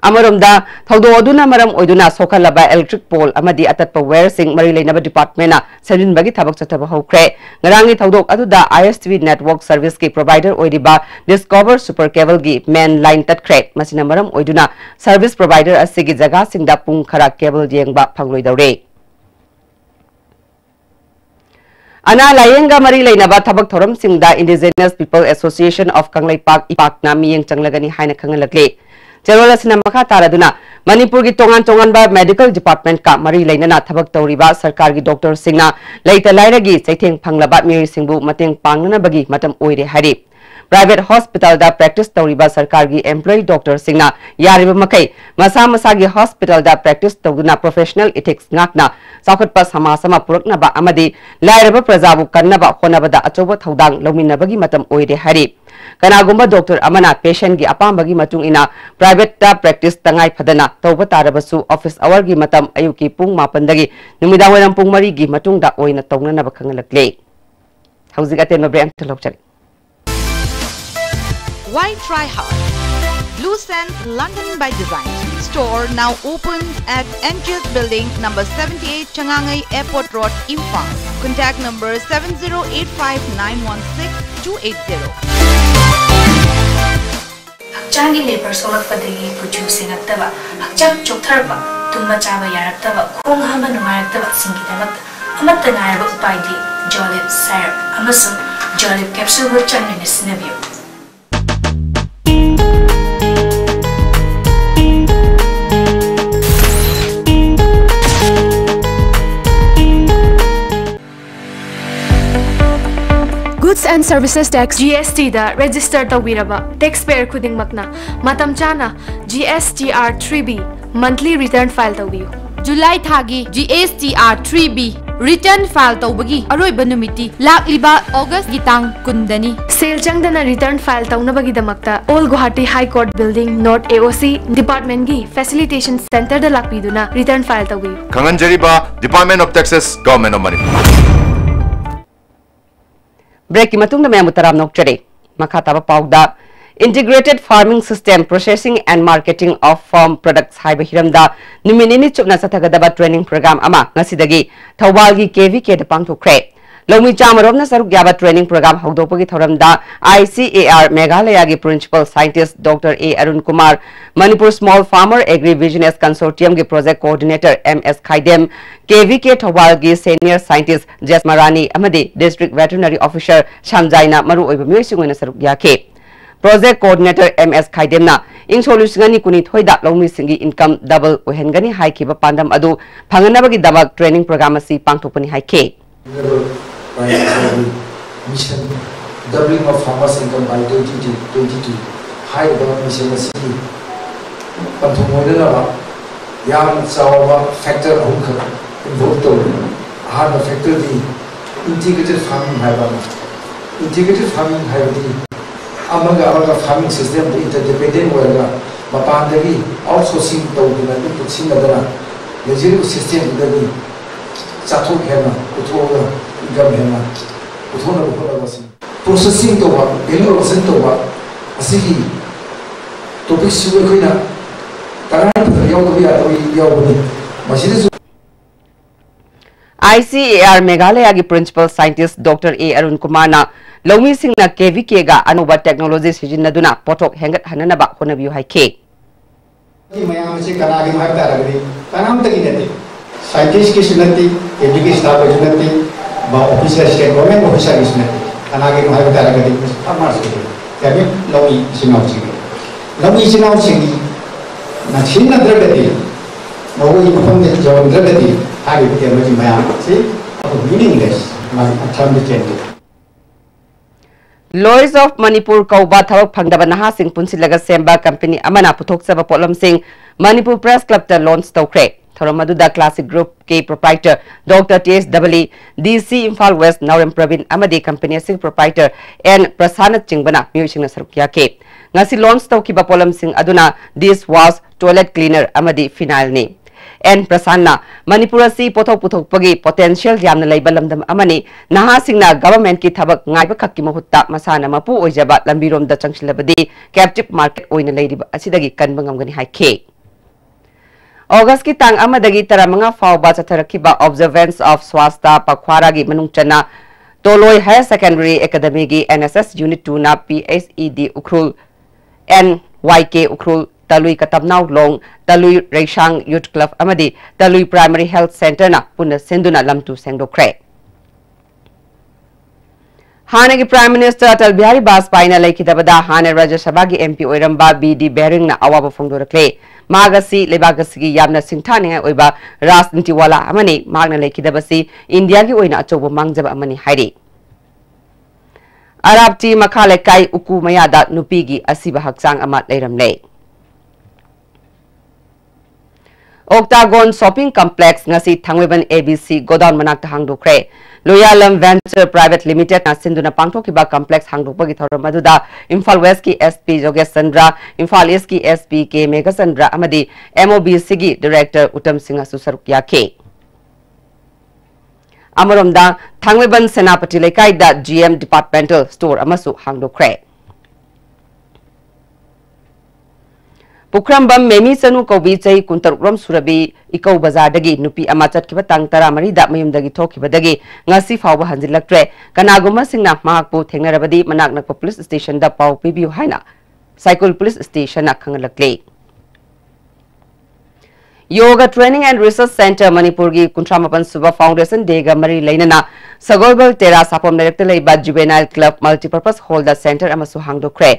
ꯑꯃꯔꯣꯝꯗ, ꯊꯧꯗꯣꯛ ꯑꯗꯨꯅ ꯃꯔꯝ ꯑꯣꯏꯗꯨꯅ ꯁꯣꯛꯍꯜꯂꯕ electric pole ꯑꯃꯗꯤ ꯑꯇꯠꯄ wireꯁꯤꯡ ꯃꯔꯤ ꯂꯩꯅꯕ department ꯅ ꯁꯦꯝꯖꯤꯟꯕꯒꯤ ꯊꯕꯛ ꯆꯠꯊꯕ ꯍꯧꯈ꯭ꯔꯦ꯫ ꯉꯔꯥꯡꯒꯤ ꯊꯧꯗꯣꯛ ꯑꯗꯨꯗ I S T V network service ꯀꯤ provider ꯑꯣꯏꯔꯤꯕ Discover Super Cable ꯒꯤ main line ꯇꯠꯈ꯭ꯔꯦ꯫ ꯃꯁꯤꯅ ꯃꯔꯝ ꯑꯣꯏꯗꯨꯅ service provider ꯑꯁꯤꯒꯤ ꯖꯒꯥꯁꯤꯡꯗ ꯄꯨꯡ ꯈꯔ cable ꯌꯦꯡꯕ ꯐꯪꯂꯣꯏꯗꯧꯔꯦ꯫ ꯑꯅꯥ ꯂꯥꯌꯦꯡꯒ ꯃꯔꯤ ꯂꯩꯅꯕ ꯊꯕꯛ ꯊꯧꯔꯝꯁꯤꯡꯗ Indigenous People Association of Kangleipak, ꯏꯄꯥꯛꯅ ꯃꯤꯠꯌꯦꯡ ꯆꯪꯂꯒꯅꯤ ꯍꯥꯏꯅ ꯈꯪꯍꯜꯂꯛꯂꯤ꯫ ꯆꯦꯔꯣꯜ ꯑꯁꯤꯅ ꯃꯈꯥ ꯇꯥꯔꯗꯨꯅ, ꯃꯅꯤꯄꯨꯔꯒꯤ ꯇꯣꯉꯥꯟ ꯇꯣꯉꯥꯟꯕ medical department ꯀ ꯃꯔꯤ ꯂꯩꯅꯅ ꯊꯕꯛ ꯇꯧꯔꯤꯕ ꯁꯔꯀꯥꯔꯒꯤ doctor ꯁꯤꯡꯅ ꯂꯩꯇ ꯂꯥꯏꯔꯒꯤ ꯆꯩꯊꯦꯡ ꯐꯪꯂꯕ ꯃꯤꯑꯣꯏꯁꯤꯡꯕꯨ ꯃꯇꯦꯡ ꯄꯥꯡꯅꯅꯕꯒꯤ ꯃꯇꯝ ꯑꯣꯏꯔꯦ ꯍꯥꯏꯔꯤ꯫ Private hospital ꯗ practice ꯇꯧꯔꯤꯕ ꯁꯔꯀꯥꯔꯒꯤ employee doctor ꯁꯤꯡꯅ ꯌꯥꯔꯤꯕ ꯃꯈꯩ ꯃꯁꯥ ꯃꯁꯥꯒꯤ hospital ꯗ practice ꯇꯧꯗꯨꯅ professional ethics ꯉꯥꯛꯅ ꯆꯥꯎꯈꯠꯄ ꯁꯃꯥꯖ ꯑꯃ ꯄꯨꯔꯛꯅꯕ ꯑꯃꯗꯤ ꯂꯥꯏꯔꯕ ꯄ꯭ꯔꯖꯥꯕꯨ ꯀꯟꯅꯕ ꯍꯣꯠꯅꯕꯗ ꯑꯆꯧꯕ ꯊꯧꯗꯥꯡ ꯂꯧꯃꯤꯟꯅꯕꯒꯤ ꯃꯇꯝ ꯑꯣꯏꯔꯦ ꯍꯥꯏꯔꯤ꯫ ꯀꯅꯥꯒꯨꯝꯕ doctor ꯑꯃꯅ patient ꯀꯤ ꯑꯄꯥꯝꯕꯒꯤ ꯃꯇꯨꯡ ꯏꯟꯅ private ꯇ practice ꯇꯉꯥꯏ ꯐꯗꯅ ꯇꯧꯕ ꯇꯥꯔꯕꯁꯨ, office hour ꯒꯤ ꯃꯇꯝ ꯑꯌꯨꯛꯀꯤ ꯄꯨꯡ ꯃꯥꯄꯟꯗꯒꯤ ꯅꯨꯃꯤꯗꯥꯡꯋꯥꯏꯔꯝ ꯄꯨꯡ ꯃꯔꯤꯒꯤ ꯃꯇꯨꯡꯗ ꯑꯣꯏꯅ ꯇꯧꯅꯅꯕ ꯈꯪꯍꯜꯂꯛꯂꯤ꯫ ꯍꯧꯖꯤꯛ ꯑꯇꯦꯟꯕ break ꯑꯃꯇ ꯂꯧꯖꯒꯦ꯫ Why try hard? Blue Sands London by Design. Store now opens at M G S Building, number seventy-eight, Changangai Airport Road, Imphal. Contact number seven zero eight five nine one six two eight zero. ꯍꯛꯆꯥꯡꯒꯤ ꯂꯦꯕꯔ ꯁꯣꯛꯂꯛꯄꯗꯒꯤ ꯀꯨꯆꯨ ꯁꯦꯡꯉꯛꯇꯕ, ꯍꯛꯆꯥꯡ ꯆꯣꯛꯊꯔꯛꯄ, ꯇꯨꯝꯕ ꯆꯥꯕ ꯌꯥꯔꯛꯇꯕ, ꯈꯣꯡ ꯍꯥꯝꯕ ꯅꯨꯡꯉꯥꯏꯔꯛꯇꯕꯁꯤꯡꯒꯤꯗꯃꯛꯇ ꯑꯃꯠꯇ ꯉꯥꯏꯔꯕ ꯎꯄꯥꯏꯗꯤ ꯖꯣꯂꯤꯞ ꯁꯥꯏꯔꯞ ꯑꯃꯁꯨꯡ ꯖꯣꯂꯤꯞ ꯀꯦꯞꯁꯨꯜꯕꯨ ꯆꯥꯡ ꯅꯥꯏꯅ ꯁꯤꯖꯤꯟꯅꯕꯤꯌꯨ꯫ Goods and Services Tax, G S T the register ꯇꯧꯕꯤꯔꯕ taxpayer ꯈꯨꯗꯤꯡꯃꯛꯅ ꯃꯇꯝ ꯆꯥꯅ G S T R three B monthly return file ꯇꯧꯕꯤꯌꯨ꯫ ꯖꯨꯂꯥꯏ ꯊꯥꯒꯤ G S T R three B return file ꯇꯧꯕꯒꯤ ꯑꯔꯣꯏꯕ ꯅꯨꯃꯤꯠꯇꯤ ꯂꯥꯛꯂꯤꯕ ꯑꯣꯒꯁꯀꯤ ꯇꯥꯡ ꯀꯨꯟꯗꯅꯤ꯫ ꯁꯦꯜ ꯆꯪꯗꯅ return file ꯇꯧꯅꯕꯒꯤꯗꯃꯛꯇ Old Guwahati High Court Building, North A O C department ꯒꯤ facilitation center ꯗ ꯂꯥꯛꯄꯤꯗꯨꯅ return file ꯇꯧꯕꯤꯌꯨ꯫ ꯈꯪꯍꯟꯖꯔꯤꯕ Department of Taxes, Government of Manipur꯫ ꯕ꯭ꯔꯦꯛꯀꯤ ꯃꯇꯨꯡꯗ ꯃꯌꯥꯝꯕꯨ ꯇꯔꯥꯝꯅ ꯑꯣꯛꯆꯔꯤ꯫ ꯃꯈꯥ ꯇꯥꯕ ꯄꯥꯎꯗ, Integrated Farming System, Processing and Marketing of Farm Products ꯍꯥꯏꯕ ꯍꯤꯔꯝꯗ ꯅꯨꯃꯤꯠ ꯅꯤꯅꯤ ꯆꯨꯞꯅ ꯆꯠꯊꯒꯗꯕ training program ꯑꯃ ꯉꯁꯤꯗꯒꯤ ꯊꯧꯕꯥꯜꯒꯤ K V K ꯗ ꯄꯥꯡꯊꯣꯛꯈ꯭ꯔꯦ꯫ ꯂꯧꯃꯤ ꯆꯥꯝꯃꯔꯣꯝꯅ ꯁꯔꯨꯛ ꯌꯥꯕ training program ꯍꯧꯗꯣꯛꯄꯒꯤ ꯊꯧꯔꯝꯗ I C A R Meghalaya ꯒꯤ Principal Scientist Doctor A Arun Kumar, Manipur Small Farmer Agri Business Consortium ꯒꯤ Project Coordinator M S ꯈꯥꯏꯗꯦꯝ, K V K ꯊꯧꯕꯥꯜꯒꯤ Senior Scientist ꯖꯦꯁꯃꯔꯥꯅꯤ ꯑꯃꯗꯤ District Veterinary Officer ꯁꯥꯝꯖꯥꯏꯅ ꯃꯔꯨꯑꯣꯏꯕ ꯃꯤꯑꯣꯏꯁꯤꯡ ꯑꯣꯏꯅ ꯁꯔꯨꯛ ꯌꯥꯈꯤ꯫ Project Coordinator M S ꯈꯥꯏꯗꯦꯝꯅ ꯏꯪ ꯁꯣꯛ ꯂꯤꯁꯤꯡ ꯑꯅꯤ ꯀꯨꯟꯅꯤꯊꯣꯏꯗ ꯂꯧꯃꯤꯁꯤꯡꯒꯤ income double ꯑꯣꯏꯍꯟꯒꯅꯤ ꯍꯥꯏꯈꯤꯕ ꯄꯥꯟꯗꯝ ꯑꯗꯨ ꯐꯪꯍꯟꯅꯕꯒꯤꯗꯃꯛ training program ꯑꯁꯤ ꯄꯥꯡꯊꯣꯛꯄꯅꯤ ꯍꯥꯏꯈꯤ꯫ Mission Doubling of Farmers' Income by twenty twenty-two ꯍꯥꯏꯔꯤꯕ mission ꯑꯁꯤꯒꯤ ꯄꯟꯊꯨꯡ ꯑꯣꯏꯅꯅꯕ ꯌꯥꯝꯅ ꯆꯥꯎꯕ factor ꯑꯍꯨꯝꯈꯛ involve ꯇꯧꯔꯤ꯫ ꯑꯍꯥꯟꯕ factor ꯗꯤ integrated farming ꯍꯥꯏꯕ ꯑꯃ꯫ Integrated farming ꯍꯥꯏꯕꯗꯤ ꯑꯃꯒ ꯑꯃꯒ farming system ꯗ interdependent ꯑꯣꯏꯔꯒ ꯃꯄꯥꯟꯗꯒꯤ outsourcing ꯇꯧꯗꯅ input ꯁꯤꯖꯤꯟꯅꯗꯅ ꯂꯩꯖꯔꯤꯕ system ꯗꯨꯗꯒꯤ ꯆꯥꯊꯣꯛ ꯍꯦꯟꯅ ꯄꯨꯊꯣꯛꯑꯒ income ꯍꯦꯟꯅ ꯄꯨꯊꯣꯛꯅꯕ ꯍꯣꯠꯅꯕ ꯑꯁꯤ꯫ Processing ꯇꯧꯕ, value addition ꯇꯧꯕ ꯑꯁꯤꯒꯤ ꯇꯣꯄꯤꯛꯁꯤꯁꯨ ꯑꯩꯈꯣꯏꯅ ꯇꯉꯥꯏ ꯐꯗꯅ ꯌꯥꯎꯗꯕ ꯌꯥꯗꯕ ꯌꯥꯎꯕꯅꯤ꯫ ꯃꯁꯤꯗꯁꯨ I C A R Meghalayagi Principal Scientist Doctor A Arun Kumarꯅ ꯂꯧꯃꯤꯁꯤꯡꯅ K V Kꯒ ꯑꯅꯧꯕ technology ꯁꯤꯖꯤꯟꯅꯗꯨꯅ ꯄꯣꯠꯊꯣꯛ ꯍꯦꯟꯒꯠꯍꯟꯅꯅꯕ ꯍꯣꯠꯅꯕꯤꯌꯨ ꯍꯥꯏꯈꯤ꯫ ꯃꯌꯥꯝ ꯑꯁꯤ ꯀꯅꯥꯒꯤꯅꯣ ꯍꯥꯏꯕ ꯇꯥꯔꯒꯗꯤ ꯀꯅꯥꯝꯇꯒꯤ ꯅꯠꯇꯦ꯫ Scientistꯀꯤꯁꯨ ꯅꯠꯇꯦ, K V K staffꯀꯤꯁꯨ ꯅꯠꯇꯦ, ꯕ officer, state government officerꯒꯤꯁꯨ ꯅꯠꯇꯦ꯫ ꯀꯅꯥꯒꯤꯅꯣ ꯍꯥꯏꯕ ꯇꯥꯔꯒꯗꯤ farmersꯀꯤ, ꯀꯩ ꯍꯥꯏꯅꯤ, ꯂꯧꯃꯤ ꯏꯆꯤꯟ ꯏꯅꯥꯎꯁꯤꯡꯒꯤ꯫ ꯂꯧꯃꯤ ꯏꯆꯤꯟ ꯏꯅꯥꯎꯁꯤꯡꯅ ꯁꯤꯖꯤꯟꯅꯗ꯭ꯔꯒꯗꯤ, ꯃꯈꯣꯏꯒꯤ ꯃꯐꯝꯗ ꯌꯧꯍꯟꯗ꯭ꯔꯒꯗꯤ ꯍꯥꯏꯔꯤꯕ ꯀꯩꯅꯣꯁꯤ ꯃꯌꯥꯝ ꯑꯁꯤ ꯑꯩꯈꯣꯏ meaningless, ꯃꯥꯒꯤ ꯑꯔꯊ ꯑꯃꯠꯇ ꯆꯦꯟꯗꯦ꯫ Lois of Manipur ꯀꯧꯕ ꯊꯕꯛ ꯐꯪꯗꯕ ꯅꯍꯥꯁꯤꯡ ꯄꯨꯟꯁꯤꯜꯂꯒ ꯁꯦꯝꯕ company ꯑꯃꯅ ꯄꯨꯊꯣꯛꯆꯕ ꯄꯣꯠꯂꯝꯁꯤꯡ Manipur Press Clubꯇ launch ꯇꯧꯈ꯭ꯔꯦ꯫ ꯊꯧꯔꯝ ꯑꯗꯨꯗ Classic Groupꯀꯤ proprietor Doctor T S Dabali, D C Imphal West ꯅꯥꯎꯔꯦꯝ ꯄ꯭ꯔꯕꯤꯟ ꯑꯃꯗꯤ company ꯑꯁꯤꯒꯤ proprietor N ꯄ꯭ꯔꯁꯥꯟꯅꯆꯤꯡꯕꯅ ꯃꯤꯑꯣꯏꯁꯤꯡꯅ ꯁꯔꯨꯛ ꯌꯥꯈꯤ꯫ ꯉꯁꯤ launch ꯇꯧꯈꯤꯕ ꯄꯣꯠꯂꯝꯁꯤꯡ ꯑꯗꯨꯅ dish wash, toilet cleaner ꯑꯃꯗꯤ phenolꯅꯤ꯫ N ꯄ꯭ꯔꯁꯥꯟꯅ ꯃꯅꯤꯄꯨꯔ ꯑꯁꯤ ꯄꯣꯠꯊꯣꯛ ꯄꯨꯊꯣꯛꯄꯒꯤ potential ꯌꯥꯝꯅ ꯂꯩꯕ ꯂꯝꯗꯝ ꯑꯃꯅꯤ꯫ ꯅꯍꯥꯁꯤꯡꯅ governmentꯀꯤ ꯊꯕꯛ ꯉꯥꯏꯕꯈꯛꯀꯤ ꯃꯍꯨꯠꯇ ꯃꯁꯥꯅ ꯃꯄꯨ ꯑꯣꯏꯖꯕ ꯂꯝꯕꯤꯔꯣꯝꯗ ꯆꯪꯁꯤꯜꯂꯕꯗꯤ captive market ꯑꯣꯏꯅ ꯂꯩꯔꯤꯕ ꯑꯁꯤꯗꯒꯤ ꯀꯟꯕ ꯉꯝꯒꯅꯤ ꯍꯥꯏꯈꯤ꯫ Augustꯀꯤ ꯇꯥꯡ ꯑꯃꯗꯒꯤ ꯇꯔꯥꯃꯉꯥ ꯐꯥꯎꯕ ꯆꯠꯊꯔꯛꯈꯤꯕ Observance of Swachhata Pakhwadaꯒꯤ ꯃꯅꯨꯡ ꯆꯟꯅ ꯇꯣꯂꯣꯏ Higher Secondary Academyꯒꯤ N S S Unit twoꯅ P H E D Ukhrul, N Y K Ukhrul, Talui Katamnao Long, Talui Reishang Youth Club ꯑꯃꯗꯤ Talui Primary Health Centreꯅ ꯄꯨꯟꯅ ꯁꯤꯟꯗꯨꯅ ꯂꯝꯇꯨ ꯁꯦꯡꯗꯣꯛꯈ꯭ꯔꯦ꯫ ꯍꯥꯟꯅꯒꯤ Prime Minister Atal Bihari ꯕꯥꯖꯄꯥꯏꯅ ꯂꯩꯈꯤꯗꯕꯗ ꯍꯥꯟꯅ ꯔꯥꯖ꯭ꯌ ꯁꯚꯥꯒꯤ M P ꯑꯣꯏꯔꯝꯕ B D Behringꯅ ꯑꯋꯥꯕ ꯐꯣꯡꯗꯣꯔꯛꯂꯦ꯫ ꯃꯍꯥꯛ ꯑꯁꯤ ꯂꯩꯕꯥꯛ ꯑꯁꯤꯒꯤ ꯌꯥꯝꯅ ꯁꯤꯡꯊꯥꯅꯤꯡꯉꯥꯏ ꯑꯣꯏꯕ ꯔꯥꯖꯅꯤꯇꯤꯋꯥꯂꯥ ꯑꯃꯅꯤ꯫ ꯃꯍꯥꯛꯅ ꯂꯩꯈꯤꯗꯕꯁꯤ ꯏꯟꯗꯤꯌꯥꯒꯤ ꯑꯣꯏꯅ ꯑꯆꯧꯕ ꯃꯥꯡꯖꯕ ꯑꯃꯅꯤ ꯍꯥꯏꯔꯤ꯫ ꯑꯔꯥꯞꯇꯤ ꯃꯈꯥ ꯂꯩꯀꯥꯏ ꯎꯀꯨ ꯃꯌꯥꯗ ꯅꯨꯄꯤꯒꯤ ꯑꯁꯤꯕ ꯍꯛꯆꯥꯡ ꯑꯃ ꯂꯩꯔꯝꯂꯦ꯫ Octagon Shopping Complex ꯉꯁꯤ ꯊꯥꯡꯃꯩꯕꯟ A B C godown ꯃꯅꯥꯛꯇ ꯍꯥꯡꯗꯣꯛꯈ꯭ꯔꯦ꯫ ꯂꯣꯌꯥꯂꯝ Venture Private Limitedꯅ ꯁꯤꯟꯗꯨꯅ ꯄꯥꯡꯊꯣꯛꯈꯤꯕ complex ꯍꯥꯡꯗꯣꯛꯄꯒꯤ ꯊꯧꯔꯝ ꯑꯗꯨꯗ Imphal Westꯀꯤ S P ꯖꯣꯒꯦꯁ Chandra, Imphal Eastꯀꯤ S P K Meghachandra ꯑꯃꯗꯤ M O B Cꯒꯤ Director Uttam ꯁꯤꯡꯍꯁꯨ ꯁꯔꯨꯛ ꯌꯥꯈꯤ꯫ ꯑꯃꯔꯣꯝꯗ ꯊꯥꯡꯃꯩꯕꯟ ꯁꯦꯅꯥꯄꯇꯤ ꯂꯩꯀꯥꯏꯗ G M Departmental Store ꯑꯃꯁꯨ ꯍꯥꯡꯗꯣꯛꯈ꯭ꯔꯦ꯫ ꯄꯨꯈ꯭ꯔꯝꯕꯝ ꯃꯦꯃꯤ ꯆꯅꯨ ꯀꯧꯕꯤ ꯆꯍꯤ ꯀꯨꯟꯇꯔꯨꯛ ꯔꯣꯝ ꯁꯨꯔꯕꯤ ꯏꯀꯧ ꯕꯖꯥꯔꯗꯒꯤ ꯅꯨꯄꯤ ꯑꯃ ꯆꯠꯈꯤꯕ ꯇꯥꯡ ꯇꯔꯥꯃꯔꯤꯗ ꯃꯌꯨꯝꯗꯒꯤ ꯊꯣꯛꯈꯤꯕꯗꯒꯤ ꯉꯁꯤ ꯐꯥꯎꯕ ꯍꯟꯖꯤꯜꯂꯛꯇ꯭ꯔꯦ꯫ ꯀꯅꯥꯒꯨꯝꯕꯁꯤꯡꯅ ꯃꯍꯥꯛꯄꯨ ꯊꯦꯡꯅꯔꯕꯗꯤ ꯃꯅꯥꯛ ꯅꯛꯄ ꯄꯨꯂꯤꯁ ꯁ꯭ꯇꯦꯁꯟꯗ ꯄꯥꯎ ꯄꯤꯕꯤꯌꯨ ꯍꯥꯏꯅ ꯁꯥꯏꯀꯨꯜ ꯄꯨꯂꯤꯁ ꯁ꯭ꯇꯦꯁꯟꯅ ꯈꯪꯍꯜꯂꯛꯂꯤ꯫ Yoga training and research centre ꯃꯅꯤꯄꯨꯔꯒꯤ ꯀꯨꯟꯊ꯭ꯔꯥ ꯃꯥꯄꯟ ꯁꯨꯕ ꯐꯥꯎꯟꯗꯦꯁꯟ ꯗꯦꯒ ꯃꯔꯤ ꯂꯩꯅꯅ ꯁꯒꯣꯜꯕꯜ ꯇꯦꯔꯥ ꯁꯥꯐꯝ ꯂꯩꯔꯛꯇ ꯂꯩꯕ ꯖꯨꯕꯦꯅꯥꯏꯜ ꯀ꯭ꯂꯕ ꯃꯜꯇꯤꯄꯔꯄꯁ ꯍꯣꯜꯗ ꯁꯦꯟꯇꯔ ꯑꯃꯁꯨ ꯍꯥꯡꯗꯣꯛꯈ꯭ꯔꯦ꯫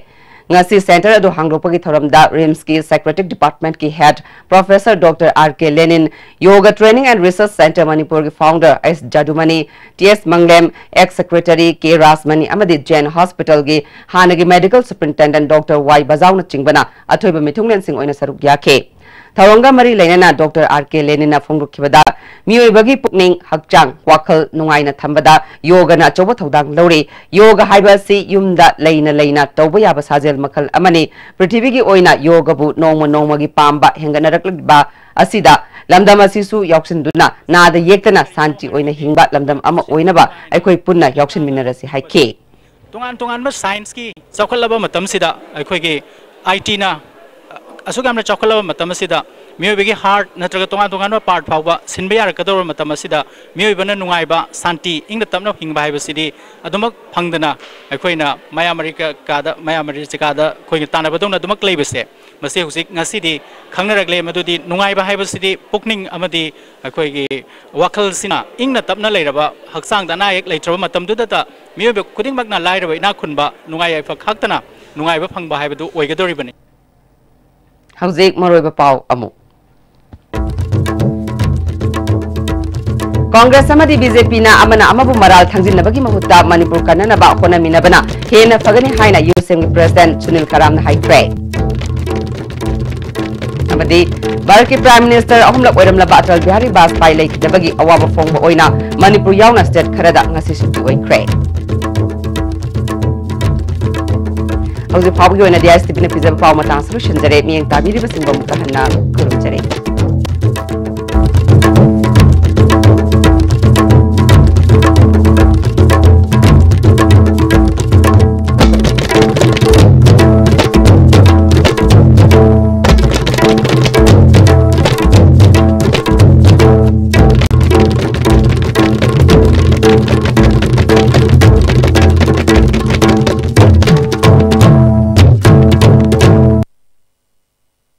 ꯉꯁꯤ ꯁꯦꯟꯇꯔ ꯑꯗꯨ ꯍꯥꯡꯗꯣꯛꯄꯒꯤ ꯊꯧꯔꯝꯗ ꯔꯤꯝꯁꯀꯤ ꯁꯥꯏꯀ꯭ꯔꯦꯇꯤꯛ ꯗꯤꯄꯥꯔꯠꯃꯦꯟꯠꯀꯤ head professor doctor R K Lenin, yoga training and research centre ꯃꯅꯤꯄꯨꯔꯒꯤ ꯐꯥꯎꯟꯗꯔ ꯑꯦꯁ ꯖꯥꯗꯨꯃꯅꯤ, T S Manglem, ex secretary K Rajmani ꯑꯃꯗꯤ ꯖꯦꯟ ꯍꯣꯁꯄꯤꯇꯥꯜꯒꯤ ꯍꯥꯟꯅꯒꯤ ꯃꯦꯗꯤꯀꯦꯜ ꯁꯨꯄꯔꯤꯟꯇꯦꯟꯗꯦꯟꯠ ꯗꯣꯛꯇꯔ ꯋꯥꯏ ꯕꯖꯥꯎꯅꯆꯤꯡꯕꯅ ꯑꯊꯣꯏꯕ ꯃꯤꯊꯨꯡꯂꯦꯟꯁꯤꯡ ꯑꯣꯏꯅ ꯁꯔꯨꯛ ꯌꯥꯈꯤ꯫ ꯊꯧꯔꯝꯒ ꯃꯔꯤ ꯂꯩꯅꯅ ꯗꯣꯛꯇꯔ ꯑꯥꯔ ꯀꯦ ꯂꯦꯅꯤꯟꯅ ꯐꯣꯡꯗꯣꯛꯈꯤꯕꯗ, ꯃꯤꯑꯣꯏꯕꯒꯤ ꯄꯨꯛꯅꯤꯡ, ꯍꯛꯆꯥꯡ, ꯋꯥꯈꯜ ꯅꯨꯡꯉꯥꯏꯅ ꯊꯝꯕꯗ ꯌꯣꯒꯅ ꯑꯆꯧꯕ ꯊꯧꯗꯥꯡ ꯂꯧꯔꯤ꯫ ꯌꯣꯒ ꯍꯥꯏꯕ ꯑꯁꯤ ꯌꯨꯝꯗ ꯂꯩꯅ ꯂꯩꯅ ꯇꯧꯕ ꯌꯥꯕ ꯁꯥꯖꯦꯜ ꯃꯈꯜ ꯑꯃꯅꯤ꯫ ꯄ꯭ꯔꯤꯊꯤꯕꯤꯒꯤ ꯑꯣꯏꯅ ꯌꯣꯒꯕꯨ ꯅꯣꯡꯃ ꯅꯣꯡꯃꯒꯤ ꯄꯥꯝꯕ ꯍꯦꯟꯒꯠꯅꯔꯛꯂꯤꯕ ꯑꯁꯤꯗ ꯂꯝꯗꯝ ꯑꯁꯤꯁꯨ ꯌꯥꯎꯁꯤꯟꯗꯨꯅ ꯅꯥꯗ ꯌꯦꯛꯇꯅ ꯁꯥꯟꯇꯤ ꯑꯣꯏꯅ ꯍꯤꯡꯕ ꯂꯝꯗꯝ ꯑꯃ ꯑꯣꯏꯅꯕ ꯑꯩꯈꯣꯏ ꯄꯨꯟꯅ ꯌꯥꯎꯁꯤꯟꯃꯤꯟꯅꯔꯁꯤ ꯍꯥꯏꯈꯤ꯫ ꯇꯣꯉꯥꯟ ꯇꯣꯉꯥꯟꯕ ꯁꯥꯏꯟꯁꯀꯤ ꯆꯥꯎꯈꯠꯂꯕ ꯃꯇꯝꯁꯤꯗ, ꯑꯩꯈꯣꯏꯒꯤ ꯑꯥꯏ ꯇꯤꯅ ꯑꯁꯨꯛ ꯌꯥꯝꯅ ꯆꯥꯎꯈꯠꯂꯕ ꯃꯇꯝ ꯑꯁꯤꯗ, ꯃꯤꯑꯣꯏꯕꯒꯤ ꯍꯥꯔꯠ ꯅꯠꯇ꯭ꯔꯒ ꯇꯣꯉꯥꯟ ꯇꯣꯉꯥꯟꯕ ꯄꯥꯔꯠ ꯐꯥꯎꯕ ꯁꯤꯟꯕ ꯌꯥꯔꯛꯀꯗꯧꯔꯕ ꯃꯇꯝ ꯑꯁꯤꯗ, ꯃꯤꯑꯣꯏꯕꯅ ꯅꯨꯡꯉꯥꯏꯕ, ꯁꯥꯟꯇꯤ, ꯏꯪꯅ ꯇꯞꯅ ꯍꯤꯡꯕ ꯍꯥꯏꯕꯁꯤꯗꯤ ꯑꯗꯨꯃꯛ ꯐꯪꯗꯅ, ꯑꯩꯈꯣꯏꯅ ꯃꯌꯥꯝ ꯑꯃꯦꯔꯤꯀꯥꯗ, ꯃꯌꯥꯝ ꯑꯃꯦꯔꯤꯀꯥꯗ ꯑꯩꯈꯣꯏꯅ ꯇꯥꯟꯅꯕꯗꯧꯅ ꯑꯗꯨꯃꯛ ꯂꯩꯕꯁꯦ, ꯃꯁꯤ ꯍꯧꯖꯤꯛ ꯉꯁꯤꯗꯤ ꯈꯪꯅꯔꯛꯂꯦ꯫ ꯃꯗꯨꯗꯤ ꯅꯨꯡꯉꯥꯏꯕ ꯍꯥꯏꯕꯁꯤꯗꯤ ꯄꯨꯛꯅꯤꯡ ꯑꯃꯗꯤ ꯑꯩꯈꯣꯏꯒꯤ ꯋꯥꯈꯜꯁꯤꯅ ꯏꯪꯅ ꯇꯞꯅ ꯂꯩꯔꯕ, ꯍꯛꯆꯥꯡꯗ ꯑꯅꯥ ꯑꯌꯦꯛ ꯂꯩꯇ꯭ꯔꯕ ꯃꯇꯝꯗꯨꯗꯇ ꯃꯤꯑꯣꯏꯕ ꯈꯨꯗꯤꯡꯃꯛꯅ, ꯂꯥꯏꯔꯕ ꯏꯅꯥꯛ ꯈꯨꯟꯕ, ꯅꯨꯡꯉꯥꯏ ꯌꯥꯏꯐ ꯈꯥꯛꯇꯅ ꯅꯨꯡꯉꯥꯏꯕ ꯐꯪꯕ ꯍꯥꯏꯕꯗꯨ ꯑꯣꯏꯒꯗꯧꯔꯤꯕꯅꯤ꯫ ꯍꯧꯖꯤꯛ ꯃꯔꯨꯑꯣꯏꯕ ꯄꯥꯎ ꯑꯃꯨꯛ꯫ ꯀꯣꯡꯒ꯭ꯔꯦꯁ ꯑꯃꯗꯤ ꯕꯤ ꯖꯦ ꯄꯤꯅ ꯑꯃꯅ ꯑꯃꯕꯨ ꯃꯔꯥꯜ ꯊꯥꯡꯖꯤꯟꯅꯕꯒꯤ ꯃꯍꯨꯠꯇ ꯃꯅꯤꯄꯨꯔ ꯀꯟꯅꯅꯕ ꯍꯣꯠꯅꯃꯤꯟꯅꯕꯅ ꯍꯦꯟꯅ ꯐꯒꯅꯤ ꯍꯥꯏꯅ ꯌꯨ ꯑꯦꯁ ꯑꯦꯝꯒꯤ ꯄ꯭ꯔꯦꯁꯤꯗꯦꯟꯠ ꯁꯨꯅꯤꯜ ꯀꯔꯥꯝꯅ ꯍꯥꯏꯈ꯭ꯔꯦ꯫ ꯑꯃꯗꯤ ꯚꯥꯔꯠꯀꯤ ꯄ꯭ꯔꯥꯏꯝ ꯃꯤꯅꯤꯁꯇꯔ ꯑꯍꯨꯝꯂꯛ ꯑꯣꯏꯔꯝꯂꯕ ꯑꯇꯜ ꯕꯤꯍꯥꯔꯤ ꯚꯥꯖꯄꯥꯏ ꯂꯩꯈꯤꯗꯕꯒꯤ ꯑꯋꯥꯕ ꯐꯣꯡꯕ ꯑꯣꯏꯅ ꯃꯅꯤꯄꯨꯔ ꯌꯥꯎꯅ ꯁ꯭ꯇꯦꯠ ꯈꯔꯗ ꯉꯁꯤ ꯁꯨꯇꯤ ꯑꯣꯏꯈ꯭ꯔꯦ꯫ ꯍꯧꯖꯤꯛ ꯐꯥꯎꯕꯒꯤ ꯑꯣꯏꯅꯗꯤ ꯑꯥꯏ ꯑꯦꯁ ꯇꯤ ꯚꯤꯅ ꯄꯤꯖꯕ ꯄꯥꯎ ꯃꯇꯥꯡꯁꯤ ꯂꯣꯏꯁꯤꯟꯖꯔꯦ꯫ ꯃꯤꯠꯌꯦꯡ ꯇꯥꯕꯤꯔꯤꯕꯁꯤꯡꯕꯨ ꯑꯃꯨꯛꯀ ꯍꯟꯅ ꯈꯨꯔꯨꯝꯖꯔꯤ꯫